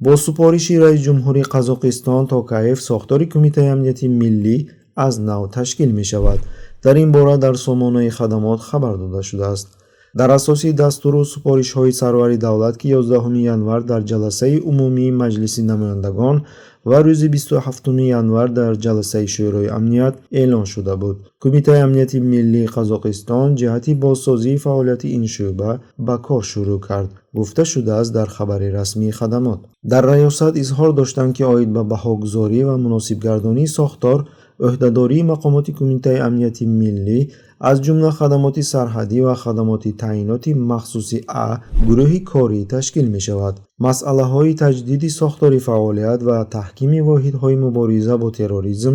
Бо супориши раиси ҷумҳури Қазоқистон Токаев сохтори Кумитаи амнияти миллӣ аз нав ташкил мешавад. Дар ин бора дар сомонаи хадамот хабар дода шудааст. Дар асоси дастуру супоришҳои сарвари давлат, ки 11 январ дар ҷаласаи умумии Маҷлиси намояндагон ва рӯзи 27 январ дар ҷаласаи Шӯрои амният эълон шуда буд, Кумитаи амнияти миллии Қазоқистон ҷиҳати бозсозии фаъолияти ин шӯъба ба кор шурӯъ кард, гуфта шудааст дар хабари расмии хадамот. Дар раёсат изҳор доштанд, ки оид ба баҳогузорӣ ва муносибгардонии сохтор ӯҳдадории мақомоти Кумитаи амнияти миллӣ, аз ҷумла хадамоти сарҳадӣ ва хадамоти таъиноти махсуси А гурӯҳи корӣ ташкил мешавад. Масъалаҳои таҷдиди сохтори фаъолият ва таҳкими воҳидҳои мубориза бо терроризм,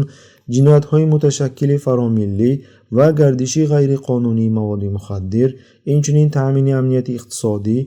ҷиноятҳои муташаккили фаромиллӣ ва гардиши ғайриқонунии маводи мухаддир, инчунин таъмини амнияти иқтисодӣ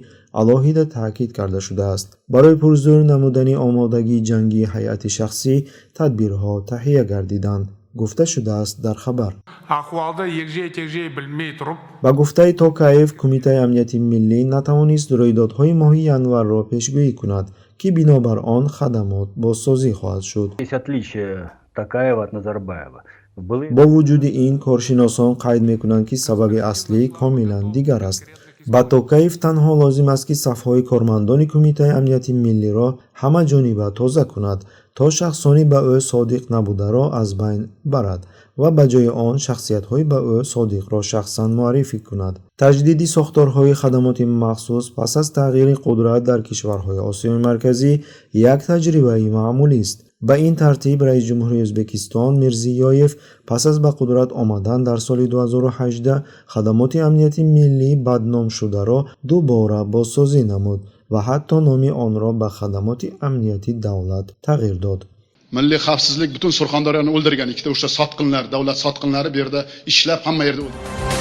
алоҳида таъкид карда шудааст. Барои пурзӯр намудани омодагии ҷангии ҳайати шахсӣ тадбирҳо таҳия гардиданд, гуфта шудааст дар хабар. Ахуалды егжей тегжей білмей тұрып, Ба гуфтаи Токаев, Кумитаи амнияти миллӣ натавонист рӯйдодҳои моҳи январро пешгӯӣ кунад, ки бинобар он хадамот бозсозӣ хоҳад шуд. Есть отличие Токаева от Назарбаева. В былые Бо вуҷуди ин, коршиносон қайд мекунанд, ки сабаби аслӣ комилан дигар аст. Ба Токаев танҳо лозим аст, ки сафҳои кормандони Кумитаи амнияти миллиро ҳамаҷониба тоза кунад, то шахсони ба ӯ содиқ набударо аз байн барад ва ба ҷои он шахсиятҳои ба ӯ содиқро шахсан муаррифӣ кунад. Таҷдиди сохторҳои хадамоти махсус пас аз тағйири қудрат дар кишварҳои Осиёи Марказӣ як таҷрибаи маъмулист. Ба ин тартиб, раиси ҷумҳури Ӯзбекистон Мирзиёев пас аз ба қудрат омадан дар соли 2018 хадамоти амнияти миллии бадномшударо дубора бозсозӣ намуд ва ҳатто номи онро ба Хадамоти амнияти давлат тағйир дод. Milliy xavfsizlik butun Surxondaryoni o'ldirgan ikkita, uchta sotqinlar, davlat sotqinlari bu yerda ishlab, hamma yerda o'ldirgan.